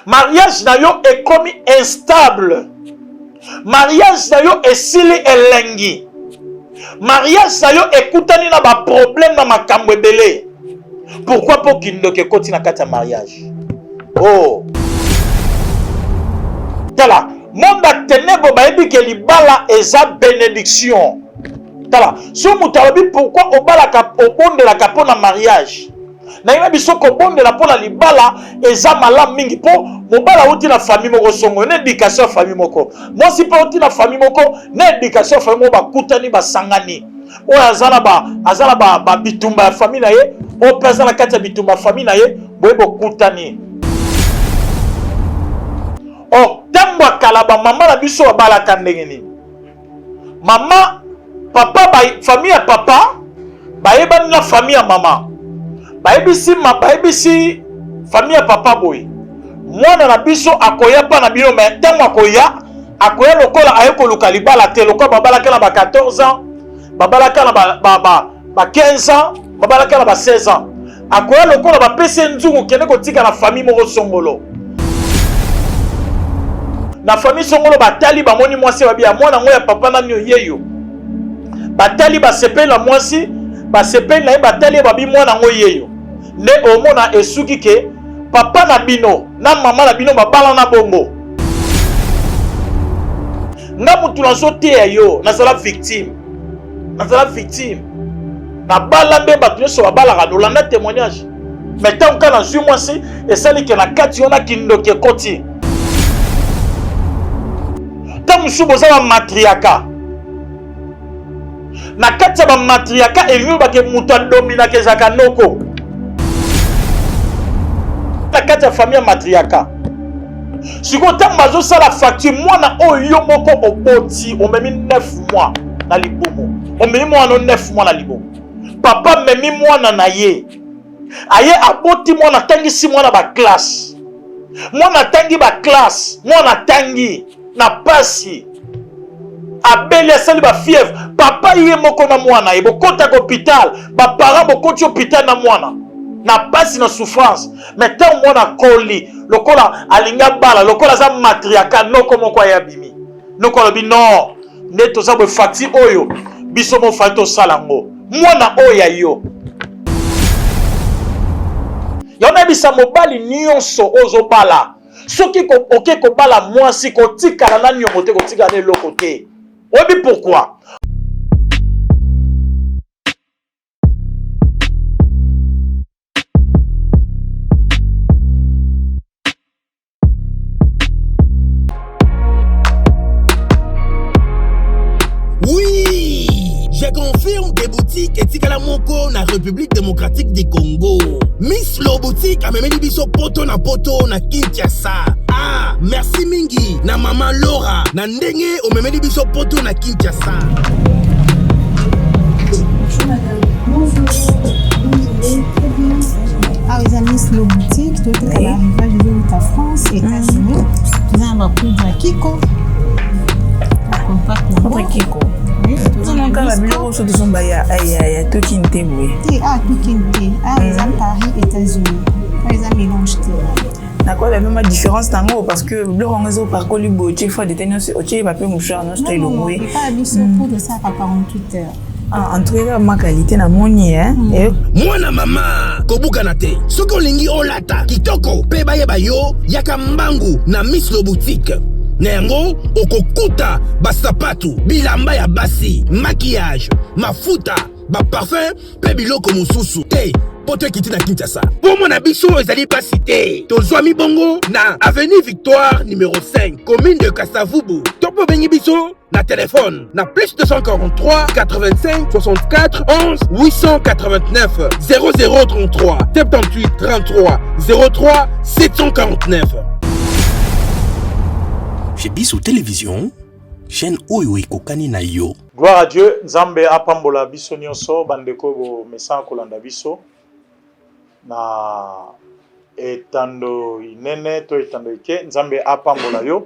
Mariage na yo ekomi instable. Mariage na yo esili elengi. Mariage na yo ekutani na ba problème na makambo ebele. Pourquoi po kindoki ekoti na kati ya mariage? Oh. Tala, monde ya ténèbres bayebi ke libala eza bénédiction. Tala, so moto alobi pourquoi obalaka obondelaka mpo na mariage? Nayebi biso kobondela mpo na libala eza malamu mingi mpo mobali auti na famille moko songo na education ya famille moko, mwasi mpe auti na famille moko na education ya famille moko, bakutani basangani, oyo aza na ba aza na ba, ba bitumba ya famille na ye, oyo mpe aza na kati ya bitumba ya famille na ye, boye bokutani. Or ntango ya kala bamama na biso babalaka ndenge nini? Mama, papa, ba, famille ya papa bayebani na famille ya mama, bayebisi ma, bayebisi famille ya papa boye, mwana na biso akoya mpa na bino, me ntango akoya, akoya lokola aye koluka libala te, lokola babalaka na ba 14 ans, babalaka na ba, ba, ba, ba 15 ans, babalaka na ba 16 ans, akoya lokola bapesi ye nzungu, kende kotika na famille moko songolo. Na famille songolo batali, bamoni mwasi, babi ya mwana yango ya papa nani yeyo, batali basepeli na mwasi, basepeli na ye, batali ye, babi mwana yango yeyo. Nde omona esuki ke papa na bino na mama na bino babala na bongo. Nga mutu nazoteya yo, nazala victime, nazala victime, nabala nde bato nyonso babalaka, nolanda témoignage. Mais ntango kaka nazwi mwasi, esali ke na kati wana kindoki ekoti. Ntango mosusu boza bamatriaka, na kati ya bamatriaka elingi olobake moto adominaka ezalaka noko na kati ya famille ya matriaka. Sikoyo ntango bazosala facture, mwana oyo yo moko oboti, omemi 9 mois na libumu, omemi mwana 9 mois na libumu, papa amemi mwana na ye, aye aboti mwana, atangisi mwana baklasse, mwana atangi baklasse, mwana atangi na pasi, abeli, asali bafièvre, papa ye moko na mwana ye bokotaka hôpital, baparent bokoti hôpital na mwana na pasi na souffrance. Mais ntango mwana akoli, lokola alingi abala, lokola aza matriaka, noko moko aye abimi, noko alobi non, nde toza boye, facture oyo biso mofali tosala yango, mwana oyo ya yo. Yango nayebisa mobali nyonso oyo ozobala, soki oke kobala mwasi, kotikala na niongo te, kotikala na eloko te. Oyebi pourquoi? Oui, je confirme que boutique etikala moko na République démocratique du Congo. Miss Lo Boutique amemeli biso poto na poto na Kinshasa. Ah, merci mingi na mama Laura na ndenge omemeli biso poto na Kinshasa. Bonjour madame. Bonjour. Awa eza Miss Lo Boutique, toteka ba arrivage ezowuta France, États-Unis. Toza na bapoudre ya Kiko. Compact na Poudre Kiko. Kaka biloko oso tozomba ya ya tokini te boye. Te, ah tokini te. Ah eza Paris, États-Unis. Ah eza mélange te. Nakoyeba mpe ma différence nango parce que biloko yango ezopakoli boye, otie fois dete nyonso, otie papier mouchoir nyonso to elongwe. Epai biso poudre esalaka 48 heures. Ah, en tout cas ma qualité namoni eh. Mwana mama, kobukana te. Soki olingi olata kitoko mpe bayeba yo, yaka mbangu na Miss Lo Boutique. Na yango okokuta basapatu, bilamba ya basi, maquillage, mafuta, baparfum mpe biloko mosusu te. Poto ekiti na Kinshasa. Mpo na biso ezali pasi te. Tozwami bongo na avenue Victoire numéro 5, commune de Kasavubu. To mpe obengi biso na telefone na plus 243 85 64 11 889 0033 78 33 03 749. Chez Biso Télévision, chaîne oyo ekokani na yo. Gloire à Dieu, Nzambe apambola biso nyonso, bandeko bomesana kolanda biso na etando inene to etando ike. Nzambe apambola yo,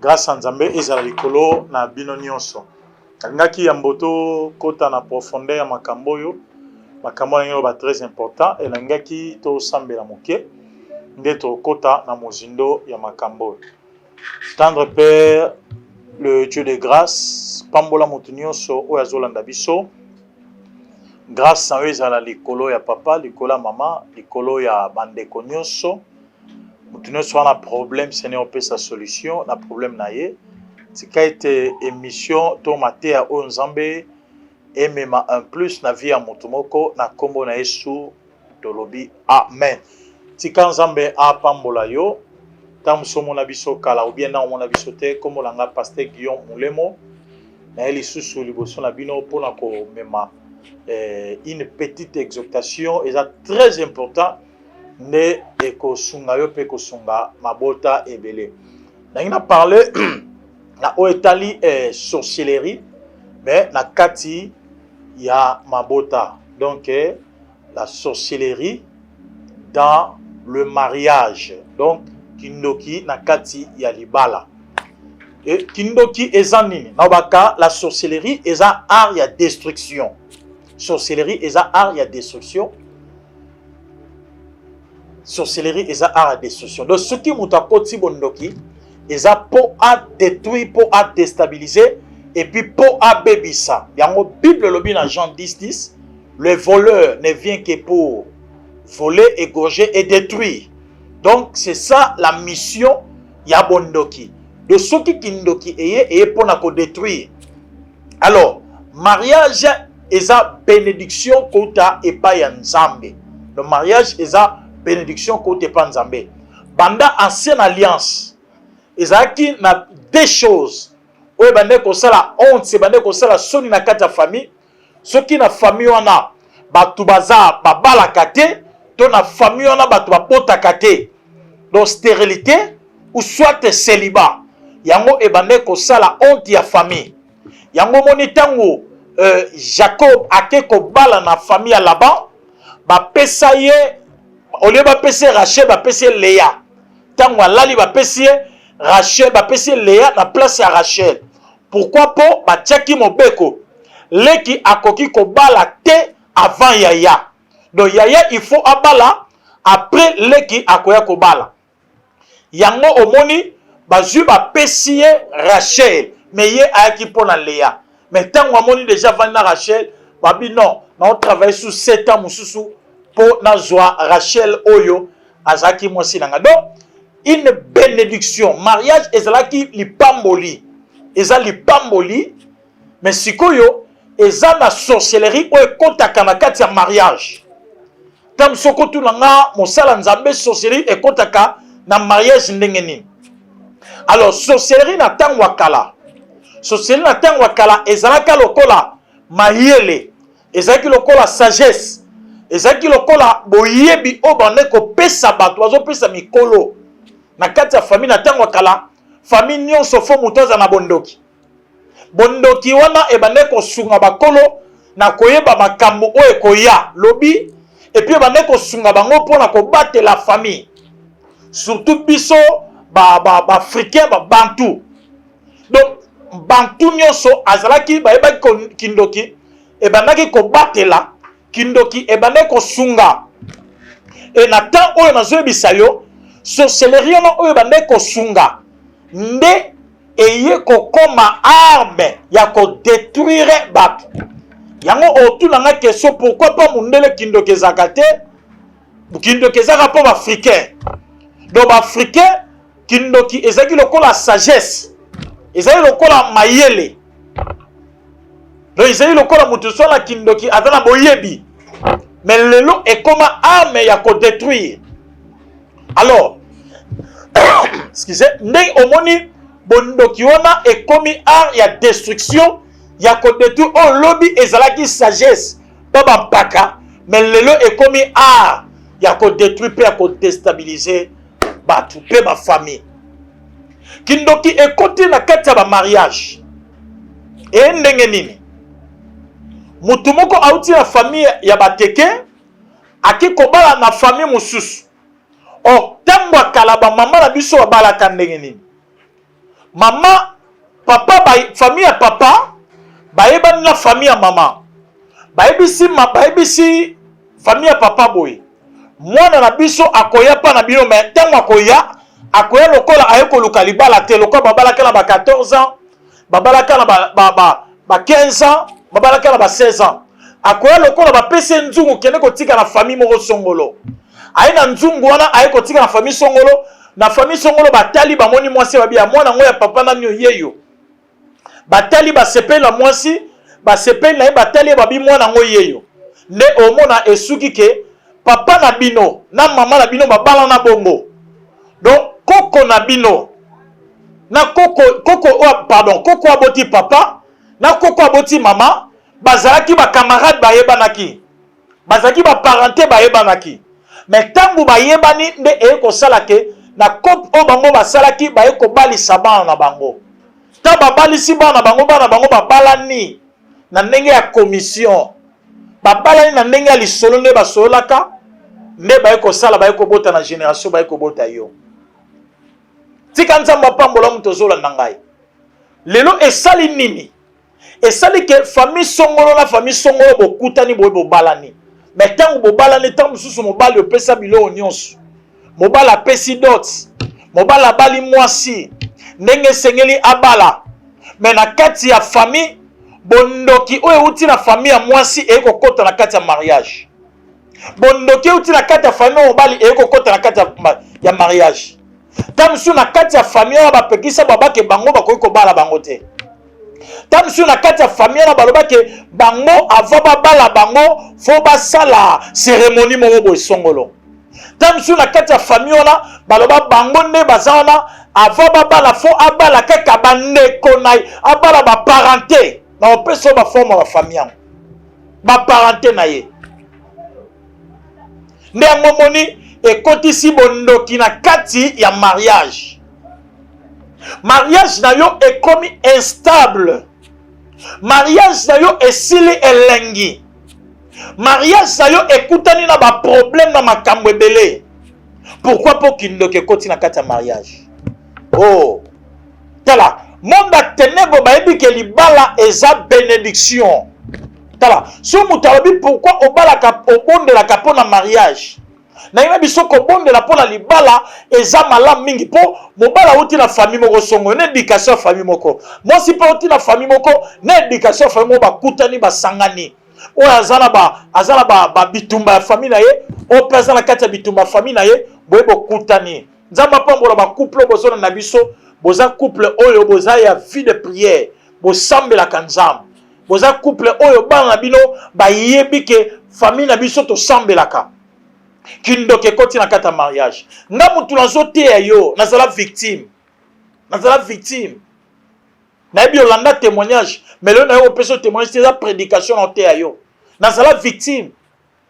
grâce ya Nzambe ezala likolo na bino nyonso. Nalingaki yambo tokota na profondeur ya makambo oyo, makambo oyo ba très important, elingaki tosambela moke. Nde tokota na mozindo ya makambo oyo. Tendre Père, le Dieu de grâce, pambola moto nyonso oyo azolanda biso. Grâce na yo ezala likolo ya papa, likolo ya mama, likolo ya bandeko nyonso. Moto nyonso wana problème, Seigneur opesa solution na problème na ye. Tika ete émission to mateya oyo Nzambe emema un plus na vie ya moto moko na kombo na Yesu tolobi amen. Tika Nzambe apambola yo. Ntango mosusu omona biso kala ou bien na omona biso te, kombo na nga Pasteur Guillaume Mulemo. Naye lisusu liboso na bino mpona komema une petite exhortation eza très important nde ekosunga yo mpe ekosunga mabota ebele. Nangi na parler na oyo etali sorcellerie mais na kati ya mabota, donc la sorcellerie dans le mariage, donc kindoki na kati ya libala. Et kindoki eza nini? Na baka la sorcellerie eza art ya destruction. Sorcellerie eza art ya destruction. Sorcellerie eza art ya destruction. Donc soki moto akoti bondoki eza po a détruire, po a déstabiliser et puis po abebisa. Yango Bible lobi na Jean 10 10, le voleur ne vient que pour voler, égorger et détruire. Donc c'est ça la mission ya bondoki. De soki kindoki eye eye pona ko détruire. Alors mariage eza bénédiction kota epai ya Nzambe. Le mariage eza bénédiction kota epai Nzambe. Banda ancienne alliance ezalaki na deux choses oyo ebandaki kosala honte, ebandaki kosala soni na kati ya famille. Soki na famille wana bato baza babalaka te, to na famille wana bato babotaka te, donc stérilité ou soit célibat, yango ebandaki kosala honte ya famille. Yango omoni ntango Jacob ake kobala na famille ya Laban, bapesa ye, au lieu bapesa ye Rachel, bapesi ye Léa. Ntango alali bapesi ye Rachel, bapesi ye Léa na place ya Rachel. Pourquoi? Po batiaki mobeko, leki akoki kobala te avant yaya. Donc yaya il faut abala, après leki akoya kobala. Yango omoni bazwi bapesi ye Rachel, mais ye ayaki mpona Léa. Mais ntango amoni déjà avandi na Rachel, babi non, nao travailler sous 7 ans mosusu mpo nazwa Rachel oyo azalaki mwasi na nga. Donc une bénédiction, mariage ezalaki lipamboli, eza lipamboli, mais sikoyo eza na sorcellerie oyo ekotaka na kati ya mariage. Ntango soki otuna nga mosala Nzambe, sorcellerie ekotaka na mariage ndenge nini? Alors sorcellerie na ntango ya kala, sorcellerie na ntango ya kala ezalaka lokola mayele, ezalaki lokola sagesse, ezalaki lokola boyebi oyo bande kopesa bato, bazopesa mikolo na kati ya famille. Na ntango ya kala, famille nyonso fo moto aza na bondoki. Bondoki wana ebandaki kosunga bakolo na koyeba makambo oyo ekoya lobi, et puis ebandaki kosunga bango mpona kobatela famille, surtout biso ba-africain, ba babantu. Donc bantu nyonso azalaki, bayebaki kindoki ebandaki kobatela, kindoki ebandaki kosunga. E na temps oyo nazoyebisa yo, sorcellerie wana oyo ebandaki kosunga nde eye kokoma arme ya kodétruire bato. Yango otuna nga question, pourquoi pas mundele kindoki ezalaka te? Kindoki ezalaka mpo baafricain. Donc baafricain kindoki ezalaki lokola sagesse, ezali lokola mayele. Donc ezali lokola moto so na kindoki aza na boyebi, mais lelo ekoma arme ya kodétruire. Alors excusez, ndenge omoni bondoki wana ekomi art ya destruction, ya kodétruire, oyo lobi ezalaki sagesse mpo bampaka, mais lelo ekomi art ya kodétruire mpe ya kodéstabiliser bato mpe bafamille. Kindoki ekoti na kati ya bamariage eye ndenge nini? Motu moko auti na famille ya bateke, ake kobala na famille mosusu. Or ntango ya kala, bamama na biso babalaka ndenge nini? Mama, papa, ba, famille ya papa bayebani na famille ya mama, bayebisi famille ya papa boye. Mwana na biso akoya mpa na bino, me ntango akoya, akoya lokola aye koluka libala te, lokola babalaka na ba 14 ans, babalaka na ba 15 ans, babalaka na ba 16 ans. Akoya lokola bapesi ye nzungu, kende kotika na famille moko songolo. Aye na nzungu wana, aye kotika na famille songolo. Na famille songolo batali, bamoni mwasi, babi ya mwana ngo ya papa nani yeyo. Batali, basepeli na mwasi, basepeli na ye, batali ye, babi mwana ngo yeyo. Nde omona esuki ke papa na bino na mama na bino babala na bongo. Donc koko na bino na koko, koko, oh, pardon, koko aboti papa na koko aboti mama bazalaki ba camarade, bayebanaki, bazalaki ba parenté, bayebanaki. Mais ntango bayebani nde eye kosala ke na cope oyo bango basalaki, baye kobalisa bana na bango. Ntango babalisi bana na bango, bana na bango babalani na ndenge ya commission, babalani na ndenge ya lisolo nde basololaka, nde baye kosala, baye kobota na génération, baye kobota yo. Tika Nzambe apambola moto ozolanda ngai lelo. Esali nini? Esali ke famille songolo na famille songolo bokutani boye, bobalani. Me ntango bobalani, ntango mosusu mobali opesa biloko nyonso, mobali apesi dot, mobali abali mwasi ndenge esengeli abala. Me na kati ya famille, bondoki oyo euti na famille ya mwasi eye kokɔta na kati ya mariage, bondoki euti na kati ya famille ya mobali eye kokɔta na kati ya mariage. Ta mosusu na kati ya famille wana bapekisa babake, bango bakoki kobala bango te. Ta mosusu na kati ya famille wana balobake bango avant babala bango fo basala cérémonie moko boye songolo. Ta mosusu na kati ya famille wana baloba bango nde baza wana, avant babala fo abala kaka bandeko na ye, abala baparenté na opesa oyo baforme ya bafamille yango, baparenté na ye. Nde yango moni ekotisi bondoki na kati ya mariage. Mariage na yo ekomi instable, mariage na yo esili elengi, mariage na yo ekutani na baproblème na makambo ebele. Pourquoi? Mpo kindoki ekoti na kati ya mariage. Oh, tala, monde ya ténèbre bayebi ke libala eza bénédiction. Tala, so moto alobi pourquoi obalaka, obondelaka mpo na mariage, nayebi biso kobondela mpo na libala eza malamu mingi, mpo mobali awuti na famille moko songo na éducation ya famille moko, mwasi mpe awuti na famille moko na éducation ya famille moko, bakutani, basangani. Oyo aza na ba bitumba ya famille na ye, oyo mpe aza na kati ya bitumba ya famille na ye, boye bokutani. Nzambe apambola bacouple oyo bozona na biso. Boza couple oyo boza ya vie de prière, bosambelaka Nzambe. Boza couple oyo bana na bino bayebi ke famille na biso tosambelaka. Kindoki ekoti na kati ya mariage. Nga mutu nazoteya yo, nazala victime, nazala victime. Nayebi olanda témoignage, mais lelo naye kopesa témoignage te, eza prédication na oteya yo. Nazala victime,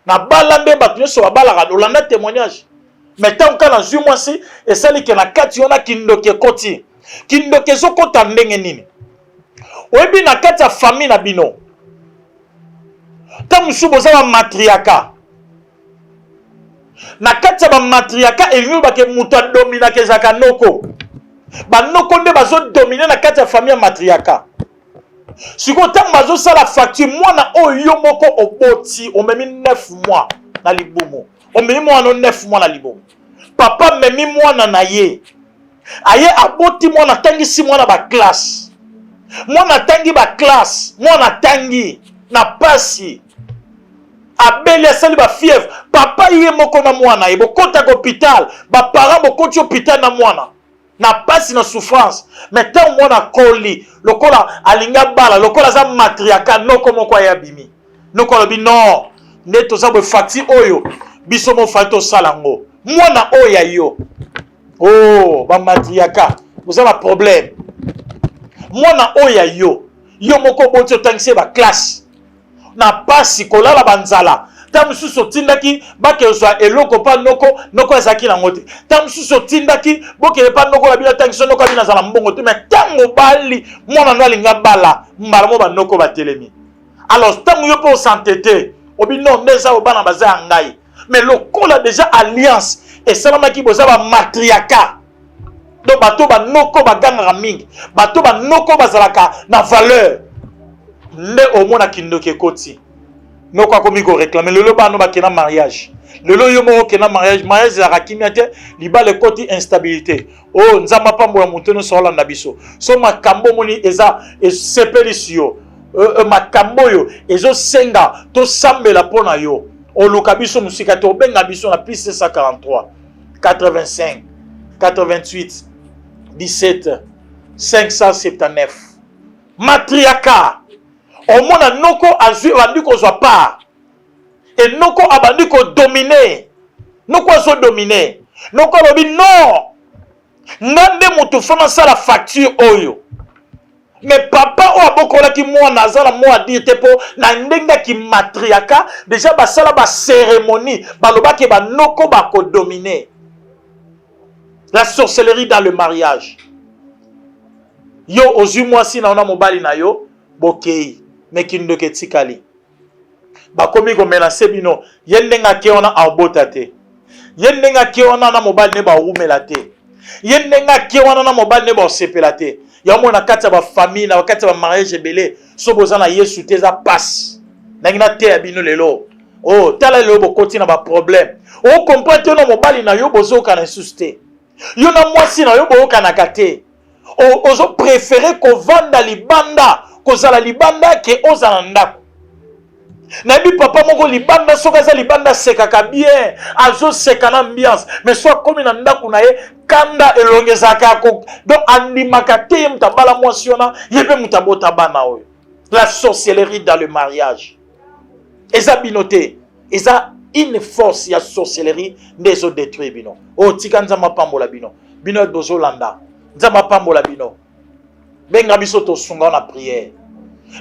nabala nde bato nyonso babalaka, olanda témoignage. Mais ntango kaka nazwi mwasi, esali ke na kati wana kindoki ekoti. Kindoki ezokota ndenge nini? Oyebi, na kati ya famille na bino, ntango mosusu boza bamatriarcat. Na kati ya bamatriarcat, elingi olobake moto adominaka ezalaka noko. Banoko nde bazodomine na kati ya famille ya matriarcat. Sikoyo ntango bazosala facture, mwana oyo yo moko oboti, omemi 9 mois na libumu, omemi mwana 9 mois na libumu, papa amemi mwana na ye, aye aboti mwana, atangisi mwana baclasse, mwana atangi baclasse, mwana atangi na pasi, abeli, asali bafièvre, papa ye moko na mwana ye bokotaka hôpital, baparent bokoti hôpital na mwana na pasi, na souffrance. Mais ntango mwana akoli, lokola alingi abala, lokola aza matriarcat, noko moko aye, abimi noko, alobi non, nde toza boye, facture oyo biso mofali tosala yango, mwana oyo ya yo. Oh, bamatriarcat oza na problème. Mwana oyo ya yo, yo moko oboti, otangisi ye baclasse na pasi, kolala banzala. Ntango mosusu otindaki bakezwa eloko mpa noko, noko azalaki nango te. Ntango mosusu otindaki bokende mpa noko na bino, atangisi noko bino, azala mbongo te. Mais ntango bali mwana no alingi abala, mbala mo banoko batelemi. Alors ntango yo mpe osante te, obi non, nde eza bana baza ya ngai. Mais lokola déjà alliance esalamaki, boza bamatriarcat, donc bato banoko bagangaka mingi, bato banoko bazalaka na valeur, nde omona kindoki ekoti. Noko akomi ko réclamer lelo bana bakenda mariage. Lelo yo moko okenda mariage, mariage ezalaka kimia te, libala ekoti instabilité. Oh Nzambe apambola moto nyonso aolanda biso. So makambo omoni eza esepelisi yo. Makambo oyo ezosenga tosambela mpo na yo. Oluka biso mosika te, obenga biso na plus 543 85 88 17 579. Matriarcat. Omona noko azwi abandi kozwa part. E noko abandi ko dominer. Noko azo dominer. Noko alobi non. Nga nde mutu faut nasala facture oyo. Mais papa oyo abokolaki mwana aza na mot à dire te po na ndenge ya kimatriarcat deja basala ba cérémonie balobaki ba noko bako dominer. La sorcellerie dans le mariage. Yo ozwi mwasi na yo na mobali na yo bokei mais kindoki etikali. Bakomi ko menacer bino ye ndenge ake wana aobota te. Ye ndenge ake wana na mobali ne baumela te. Ye ndenge ake wana na mobali ne baosepela te. Yango mona kati ya ba famille na kati ya ba mariage ebele so boza na Yesu te eza pasi. Nangi nateya bino lelo. Oh, tala lelo bokoti na ba problème. O comprendre te na mobali na yo bozokana lisusu te. Yo na mwasi na yo boyokanaka te. Ozo préférer kovanda libanda, kozala libanda ke ozala na ndako. Nayebi papa moko libanda, soki aza libanda asekaka bien, azoseka na ambiance, mais so akomi na ndako na ye kanda elongi ezalaka ya ko, donc andimaka te ye moto abala mwasi wana, ye mpe moto abota bana oyo. La sorcellerie dans le mariage eza bino te, eza une force ya sorcellerie nde ezo détruire bino. Oh, tika Nzambe apambola bino, bino bozolanda, Nzambe apambola bino. Benga biso tosunga na prière.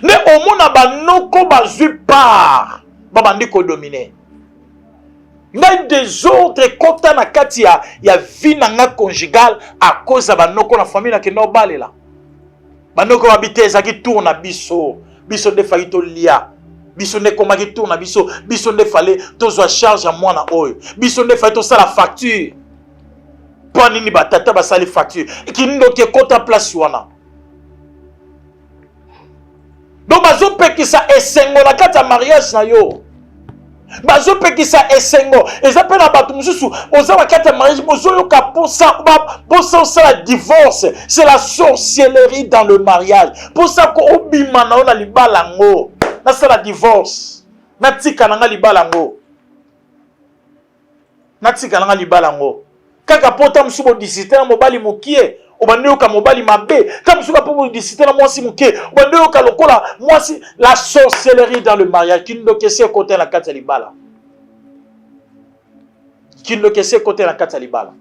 Nde omona banoko bazwi part, babandi kodomine. Ngai désordre ekota na kati ya vie na nga conjugale à cause ya banoko na famille nakenda obalela. Banoko babi te ezalaki tour na biso, biso nde faki tolia, biso nde ekomaki tour na biso, biso nde fale tozwa charge ya mwana oyo, biso nde fale tosala facture. Mpo nini batata basali facture? Kindoki ekota place wana. Donc bazopekisa esengo na kati ya mariage na yo. Bazopekisa esengo. Eza pe na bato mosusu oza na kati ya mariage bozoyoka posa posa osala divorce. C'est la sorcellerie dans le mariage. Posa ko obima na yo na libala yango. Nasala divorce. Natika na nga libala yango. Natika na nga libala yango. Kaka po ta mosusu bodisite na mobali mokie, obandi oyoka mobali mabe. Ta mosusu kaka po bodisite na mwasi mokie, obandi oyoka lokola mwasi. La sorcellerie dans le mariage. Kindoki esi ekota na kati ya libala. Kindoki esi ekota na kati ya libala.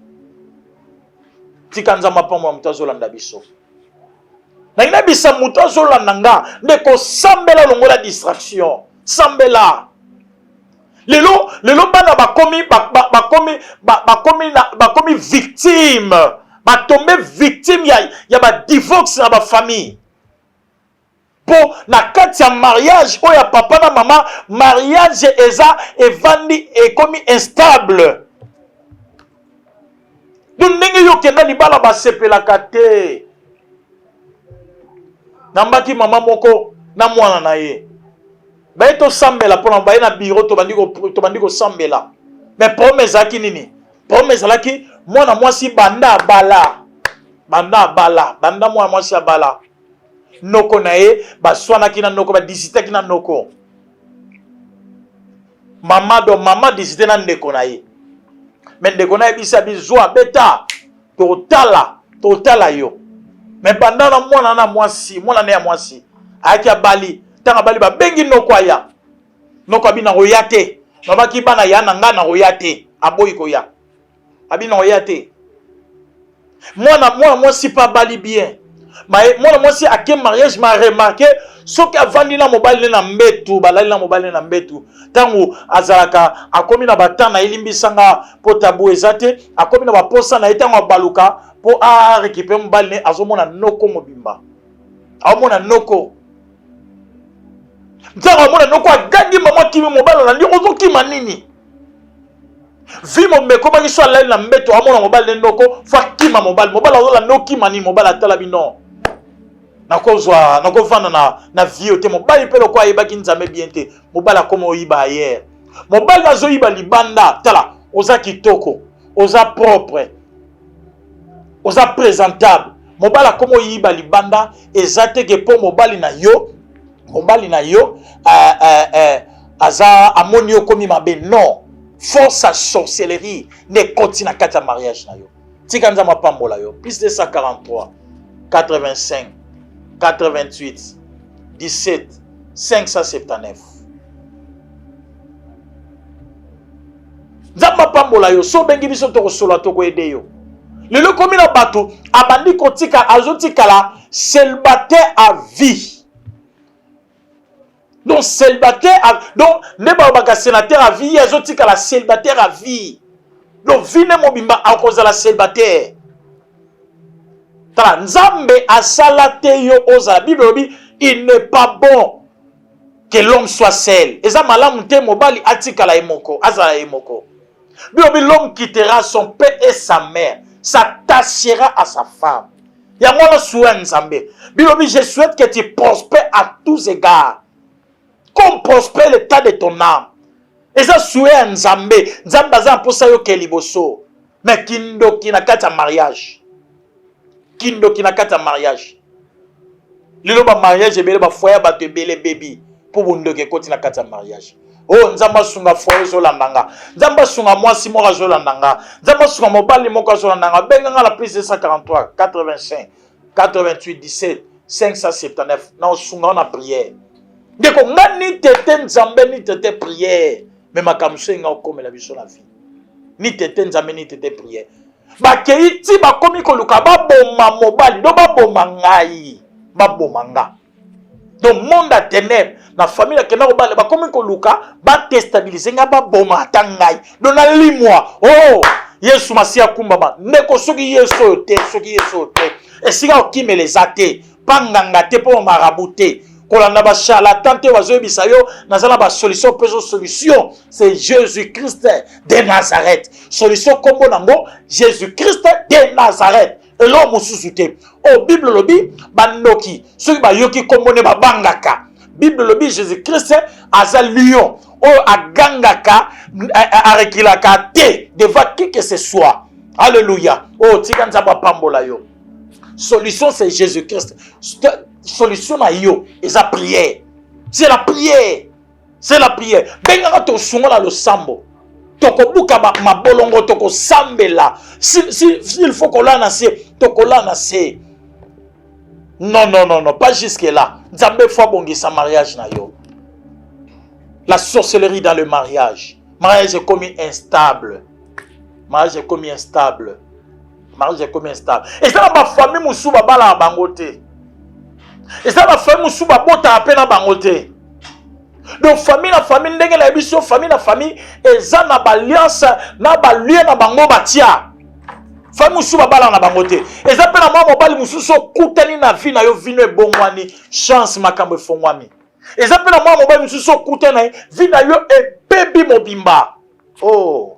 Tika Nzambe apambola moto azolanda biso. Nalingi nayebisa moto azolanda nga nde kosambela longola distraction. Sambela. Lelo, lelo bana bakomi, bakomi, bakomi, bakomi victime, batombe victime ya ba divorce na ba famille. Po na kati ya mariage oyo ya papa na mama, mariage eza evandi ekomi instable. Donc ndenge yo okenda libala basepelaka te. Nambaki mama moko na mwana na ye. Baye tosambela mpona baye na bureau tobandi kosambela. Mais problème ezalaki nini? Problème ezalaki mwana mwasi banda abala. Banda abala, banda mwana mwasi abala. Noko na ye baswanaki na noko, badisitaki na noko. Mama do mama disite na ndeko na ye. Mais ndeko na ye bisa bizwa beta totala totala yo. Mais banda na mwana na mwasi, mwana na ya mwasi ayaki abali, tanga abali babengi noko aya. Noko abi na koya te. Nabaki bana ya na nga na koya te. Aboyi koya. Abi na koya te. Mwana mwana mwasi pa bali bien. Mwana mwasi ake mariage ma remarqué soki avandi na mobali ne na mbetu, balali na mobali ne na mbetu. Tango azalaka akomi na ba temps na elimbisa nga po tabu eza te, akomi na ba posa na ye tango abaluka po a récupérer mobali ne azomona noko mobimba. Aomona noko. Ntango amona noko agangi mama kimi mobali alandi ozokima nini? Vi mobimba ekomaki so alali na mbeto amona mobali ne noko fo akima mobali. Mobali azolanda okima nini? Mobali atala bino. Nakozwa, nakovanda na, na vie te. Mobali mpe lokola ayebaki Nzambe bien te, mobali akoma oyiba ailleurs. Mobali azoyiba libanda. Tala, oza kitoko, oza propre, oza présentable. Mobali akoma oyiba libanda, eza te ke mpo mobali na yo, mobali na yo aza amoni yo komi mabe. Non, force ya sorcellerie nde ekoti na kati ya mariage na yo. Tika Nzambe apambola yo. Plus 243 85 88 17 579. Nzambe apambola yo. So obengi biso tokosolola, tokoede yo. Lelo ekomi na bato abandi kotika, azotikala célibataire à vie. Donc célibataire à, donc nde balobaka sénateur à vie, ye azotikala célibataire à vie. Donc vie nde mobimba akozala célibataire. Tala, Nzambe asala te yo ozala. Bible elobi il n'est pas bon que l'homme soit seul. Eza malamu te mobali atikala ye moko, azala ye moko. Bible elobi l'homme quittera son père et sa mère, s'attachera à sa femme. Yango wana souhait ya Nzambe. Bible elobi je souhaite que tu prospères à tous égards, comme prospère l'état de ton âme. Eza souhait ya Nzambe. Nzambe aza na mposa yo ke liboso. Mais kindoki na kati ya mariage, kindoki na kati ya mariage. Lelo ba mariage ebele, ba foyer ya bato ebele ebebi mpo bondoki ekoti na kati ya mariage. Oh, Nzambe asunga foyer ezolanda nga. Nzambe asunga mwasi moko azolanda nga. Nzambe asunga mobali moko azolanda nga. Benga nga na plus 243 85 88 17 579 na osunga na prière. Ndeko nga ni tete Nzambe ni tete prière, mais makambo so enga okomela biso na vie. Ni tete Nzambe ni tete prière. Bakei ti bakomi koluka baboma mobali, do baboma ngai, baboma nga. Donc monde ya ténèbres na famille akenda kobala, bakomi koluka badestabilize ngai, baboma ata ngai. Donc nalimwa. Oh Yesu Masiya akumbama. Ndeko, soki Yesu oyo te, soki Yesu oyo te, esika okimela eza te, mpa nganga te, mpo marabu te, kolanda ba charlatan te, bazoyebisa yo naza na ba solution. Mpe solution c'est Jésus Christ de Nazareth. Solution kombo nango Jésus Christ de Nazareth, eloko mosusu te. Oyo Bible elobi, bandoki soki bayoki kombo nde babangaka. Bible elobi Jésus Christ aza lion oyo agangaka, arekilaka te devant qui que ce soit. Alléluia. Oyo tika Nzambe apambola yo. Solution c'est Jésus Christ. Solution na yo eza prière. C'est la prière. C'est la prière. Bengaka tosunga na losambo. Tokobuka mabolongo, tokosambela. S'il faut kolala na se, tokolala na se. Non, non, non, non, pas jusque là. Nzambe faut abongisa mariage na yo. La sorcellerie dans le mariage. Mariage ekomi instable. Mariage ekomi instable. Mariage ekomi instable. Eza na bafamille mosusu babalaka bango te. Eza na bafamille mosusu babotaka mpe na bango te. Donc famille na famille, ndenge na biso, famille na famille eza na baalliance na balien na bango batia. Famille mosusu babalaka na bango te. Eza mpe na mwa mobali mosusu okutani na vie na yo, vino ebongwani, chance, makambo efongwami. Eza mpe na mwa mobali mosusu okutani na ye, vie na yo ebebi mobimba. Oh,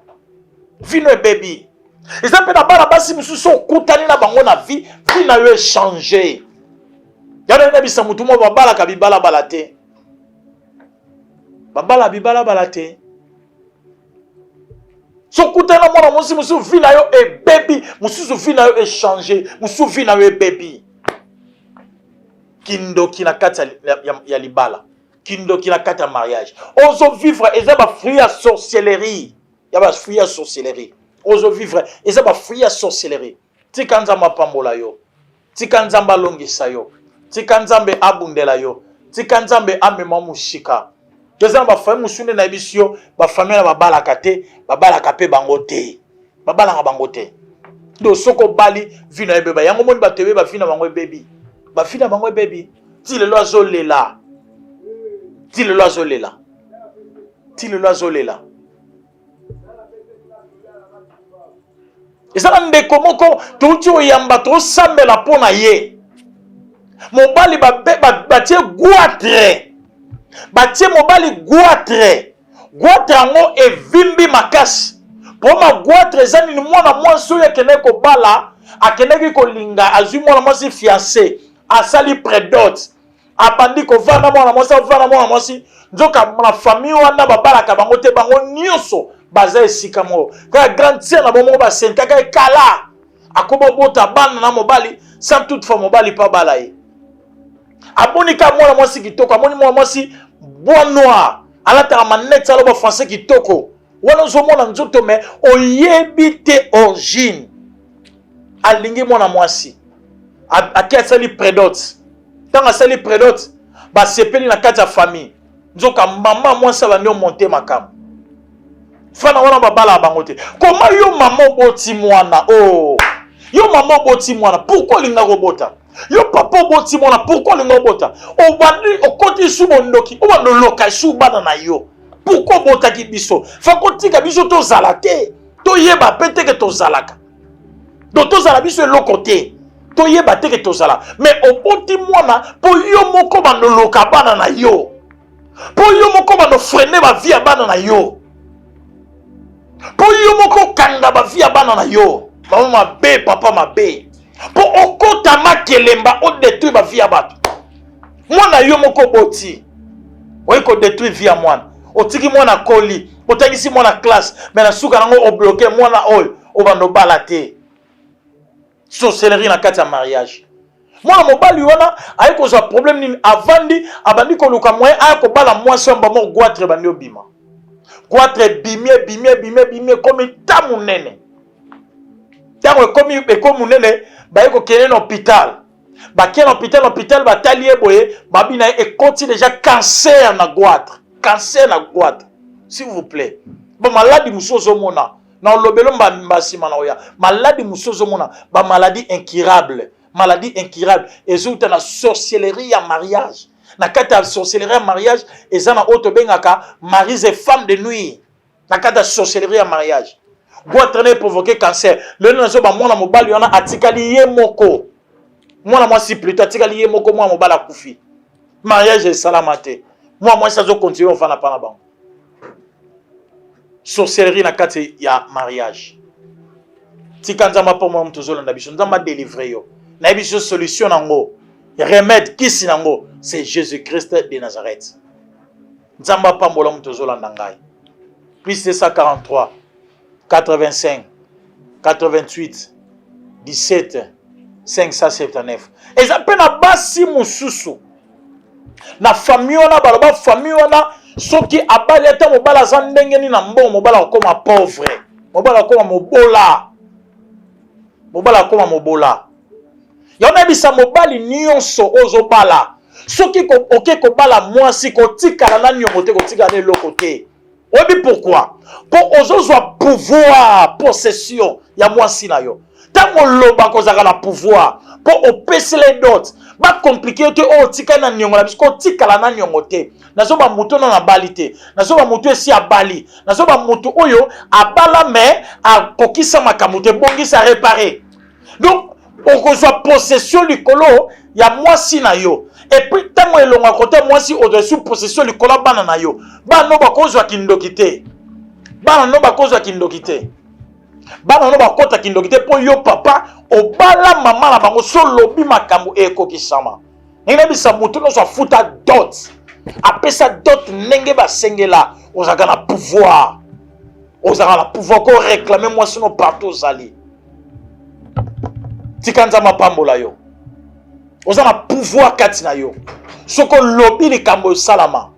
vino ebebi. Eza mpe na bana basi mosusu okutani na bango na vie, vie na yo echange. Yana nayebisa motu moko, babalaka bibalabala te, babala bibalabala te. Sokutana na mwana mwasi mosusu, vie na yo ebebi, mosusu vie na yo echange, mosusu vie na yo ebebi. Kindoki na kati ya libala, kindoki na kati ya mariage ozovivre, eza bafruit ya sorcellerie, ya bafruit ya sorcellerie ozovivre, eza bafruit ya sorcellerie. Tika Nzambe apambola yo, tika Nzambe alongisa yo, tika Nzambe abundela yo, tika Nzambe amema mosika. Eza na bafamille mosusu nde nayebisi yo, bafamille na babalaka te, babalaka mpe bango te, babalaka bango te. Donc soki obali, vie na yo ebeba. Yango moni bato ebeba, vie na bango ebebi, bavi na bango ebebi. Ti lelo azolela, ti lelo azolela, ti lelo azolela. Eza na ndeko moko touti oyamba, tosambela mpo na ye. Mobali batie goitre, batie mobali goitre, goitre yango evimbi makasi. Mpo ma goitre eza nini? Mwana mwasi oyo akendaki kobala, akendaki kolinga, azwi mwana mwasi fiancé. Asali predot, abandi kovanda mwana mwasi, avanda mwana mwasi, nzoka na famille wana babalaka bango te, bango nyonso baza esika moko, kaka grande sœur na bango moko basenkaka ekala akoba obota bana na mobali sans toutefois mobali mpe abala ye. Amoni kaka mwana mwasi kitoko, amoni mwana mwasi bois noir, alataka manete, aloba français kitoko, wana ozomona nzoto me oyebi te origine. Alingi mwana mwasi, ake asali predot. Ntango asali predot, basepeli na kati ya famille, nzoka mama mwasi abandi omonte makambo fana wana babalaka bango te. Koma yo mama oboti mwana, oh yo mama oboti mwana, pourquoi olinga kobota? Yo papa oboti mwana, pourquoi olinga obota? Obandi okoti su bondoki, obanda oloka su bana na yo. Pourquoi obotaki biso? Fa kotika biso tozala te, toyeba mpe teke tozalaka, donc tozala biso eloko te, toyeba teke tozala. Mais oboti mwana mpo yo moko bandoloka bana na yo, mpo yo moko bandofrene bavie ya bana na yo, mpo yo moko okanga bavie ya bana na yo. Mama mabe, papa mabe, mpo okota makelemba, odetruire bavie ya bato. Mwana yo moko oboti, oyi kodetruire vie ya mwana, otiki mwana koli, otangisi mwana classe, me na suka nango obloke mwana oyo, obanda obala te. Sorcellerie na kati ya mariage. Mwana mobali wana aye kozwa problème nini? Avandi, abandi koluka moyen aya kobala mwasi oyo, mbamo goitre ebandi obima. Goitre ebimi, ebimi, ebimi, ebimi, ekomi ta monene. Ntango ekomi, ekomi monene, baye kokende na hôpital. Bakei na hôpital, na hôpital batali ye boye, babi na ye ekoti déjà cancer na goitre, cancer na goitre. S'il vous plaît, ba maladi mosusu ozomona na olobelo mba nsima na oya, maladi mosusu ozomona ba maladie incurable, maladie incurable ezouta na sorcellerie ya mariage. Na kati ya sorcellerie ya mariage eza na oyo tobengaka maris et femme de nuit. Na kati ya sorcellerie ya mariage, goitre na eprovoke cancer. Lelo nazoba mwana mobali wana atikali ye moko, mwana mwasi plutôt atikali ye moko, mwana mobali akufi, mariage esalama te, mwana mwasi azokontinue ofanda mpa na bango. Sorcellerie na kati ya mariage. Tika Nzambe apambola moto ozolanda biso, Nzambe adelivre yo. Nayebi biso solution nango, remède kisi nango, c'est Jésus Christ de Nazareth. Nzambe apambola moto ozolanda ngai. Plus 243 85 88 17 579. Eza mpe na basi mosusu na famille wana, baloba famille wana soki abali ata mobali aza ndenge nini na mbongo, mobali akokoma pauvre, mobali akokoma mobola, mobali akokoma mobola. Yango nayebisa mobali nyonso oyo ozobala, soki oke kobala mwasi, kotikala na niongo te, kotikala na eloko te. Oyebi pourquoi? Mpo ozozwa pouvoir, possession ya mwasi na yo. Ntango olobaka ozalaka na pouvoir, mpo opesela ye dot, bakomplike yo te oyo otikali na niongo na biso. Kotikala na niongo te. Nazoba motu oyo nano abali te, nazoba motu esi abali, nazoba motu oyo abala me akokisa makambo te, bongisa, repare. Donc okozwa possession likolo ya mwasi na yo, epuis ntango elonga kote mwasi, ozwa su possession likolo ya bana na yo. Bana no bakozwa kindoki te, bana no bakozwa kindoki te, bana no bakota kindoki te, mpo yo papa obala mama na bango. So olobi makambo ekokisama. Ndenge nayebisa motu nyonso afuta dot, apesa dot ndenge basengela, ozalaka na pouvoir, ozalaka na pouvoir ko réclamer mwasi no partout ozali. Tika Nzambe apambola yo. Oza na pouvoir kati na yo. Soki olobi likambo esalama,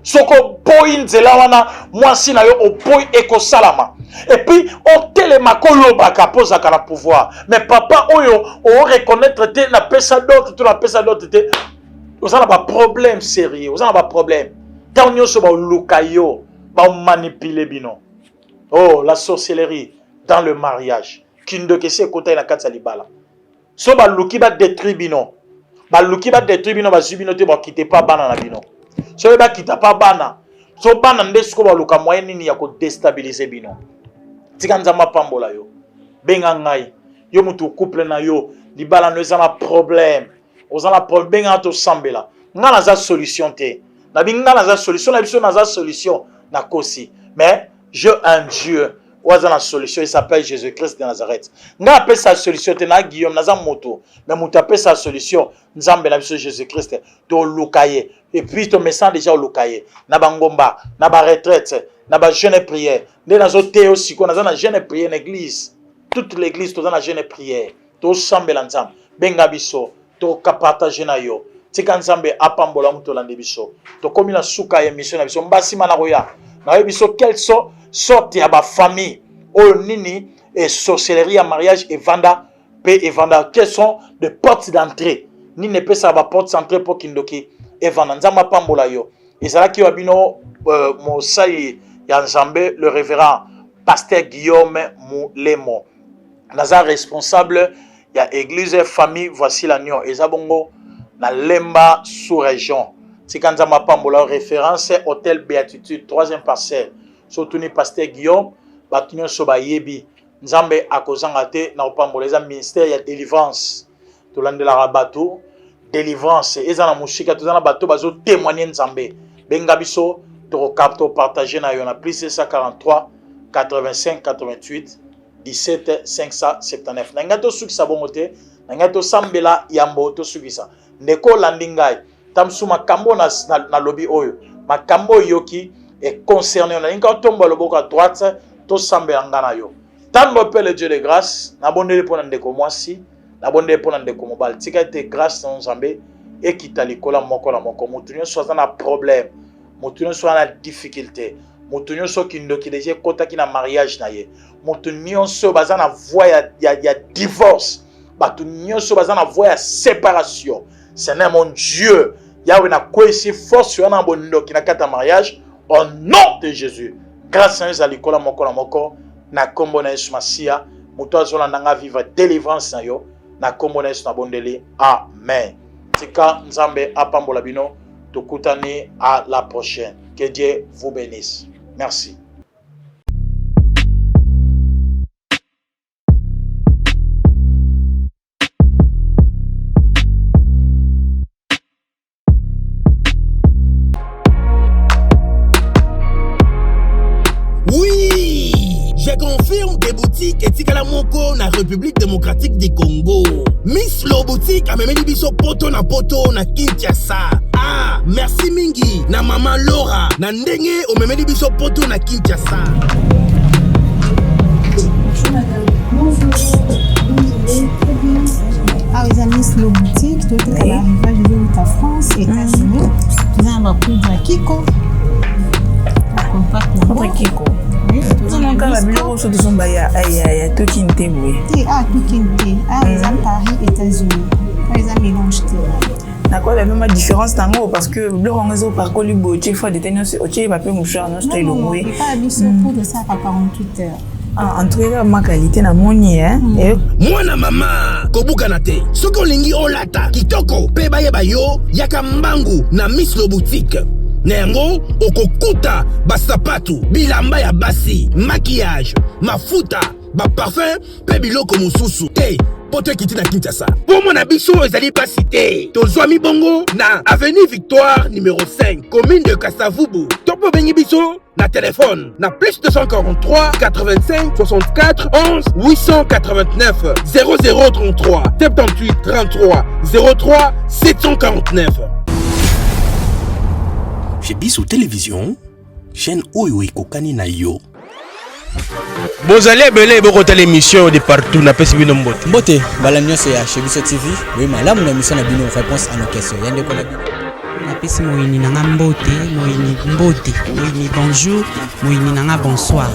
soki oboyi nzela wana mwasi na yo oboyi ekosalama. Epuis otelema kolobaka mpo ozalaka na pouvoir. Mais papa oyo oreconnaître te, napesa dot to napesa dot te, oza na baproblème sérieux, oza na baproblème. Ntango nyonso baluka yo, bamanipule bino. Oh, la sorcellerie dans le mariage. Kindoki esi ekotaki na kati ya libala. So baluki badétruire bino, baluki badétruire bino, bazwi bino te, bakite pa bana na bino. Soki bakita pa bana, so bana nde sikoyo baluka moyen nini ya kodestabilize bino. Tika Nzambe apambola yo. Benga ngai, yo mutu couple na yo libala no eza na problème, oza na problème, benga nga tosambela. Nga naza solution te, nabi nga naza solution na biso, naza solution nakosi, mais j'ai un Dieu. Oyo aza na solution, il s'appelle Jésus-Christ de Nazareth. Nga apesa solution te na Guillaume, naza moto, mais moto apesa solution Nzambe na biso Jésus-Christ. Toluka ye et puis tomesana déjà oluka ye na bangomba, na ba retraite, na ba jeûne et prière. Nde nazoteya yo sikoyo, naza na jeûne et prière na église, toute l'église toza na jeûne et prière, tosambela Nzambe. Benga biso, tokapartage na yo. Tika Nzambe apambola moto olandi biso. Tokomi na suka ya émission na biso. Mbasima na koya nayebi biso quelle sorte ya bafamille oyo nini e sorcellerie ya mariage evanda mpe evanda, quelles sont des portes d'entrée, nini epesaka baporte d'entrée mpo kindoki evanda. Nzambe apambola yo. Ezalaki wa bino mosali ya Nzambe, le révérend pasteur Guillaume Mulemo. Naza responsable ya église Famille Voici l'Agneau, eza bongo na Lemba sous région. Tika Nzambe apambola. Référence, hôtel Béatitude, troisième parcelle. So tuni pasteur Guillaume, bato nyonso bayebi. Nzambe akozanga te na kopambola. Eza ministère ya délivrance, tolandelaka bato délivrance eza na mosika. Toza na bato bazotémoigne Nzambe. Benga biso, tokokapte, opartage na yo na plus 143 85 88 17 579. Na ngai tosukisa bongo te, na ngai tosambela yambo tosukisa. Ndeko olandi ngai, ta mosusu makambo nalobi oyo, makambo oyoki econcerne yo, nalingi otombola loboko ya droite, tosambela nga na yo. Tando mpe le Dieu de grâce, nabondeli mpo na ndeko mwasi, nabondeli mpo na ndeko mobali. Tika ete grâce na Nzambe ekita likolo moko na moko. Motu nyonso aza na problème, motu nyonso aza na difficulté, motu nyonso kindoki deja ekɔtaki na mariage na ye, motu nyonso baza na voie ya divorce, bato nyonso baza na voie ya séparation, Seigneur mon Dieu Yawe, nakweyisi force wana ya bondoki na kati ya mariage au nom de Jésus. Grâce na yo ezala likolo moko na moko na nkombo na Yesu Masiya. Moto azolanda nga, vivre délivrance na yo na nkombo na Yesu, nabondeli, amen. Tika Nzambe apambola bino. Tokutani à la prochaine. Que Dieu vous bénisse. Merci. Oui, je confirme que boutique etikala moko na République démocratique du Congo. Miss Lo Boutique amemeli biso poto na poto na Kinshasa. Ah, merci mingi na mama Laura na ndenge omemeli biso poto na Kinshasa. Bonjour madame. Bonjour. Awa eza Miss Lo Boutique, toteka baarrivage ezowuta France, États-Unis. Toza na bapoudre ya Kiko, compact. Poudre Kiko. Tozomona babiloko oso tozomba ya tokini te boye. Te, awa tokini te, awa eza Paris, États-Unis. Awa eza mélange te. Nakoyeba mpe ma différence nango parce que biloko yango ezopakoli boye, otie fond de teint nyonso, otie bape mouchoir nyonso to elongwe. Epai biso poudre esalaka 48 heures. Ah, en tout cas ma qualité namoni. Mwana mama, kobukana te. Soki olingi olata kitoko mpe bayeba yo, yaka mbangu na Miss Lo Boutique. Na yango okokuta basapatu, bilamba ya basi, maquillage, mafuta, baparfum mpe biloko mosusu te. Poto ekiti na Kinshasa mpo mona biso ezali pasi te. Tozwami bongo na avenue Victoire numéro 5, commune de Kasavubu, to mpe obengi biso na telefone na plus 243 85 64 11 889 0033 78 33 03 749. Chez Biso Télévision, chaîne oyo ekokani na yo. Bozali ebele bokotala émission de partout, napesi bino mbote. Mbote mbala nyonso ya Chez Biso TV. Boye malamu na émission na bino Réponse à nos questions, ya ndeko na bino. Napesi moyini na nga mbote, moyini mbote, moyini bonjour, moyini na nga bonsoir.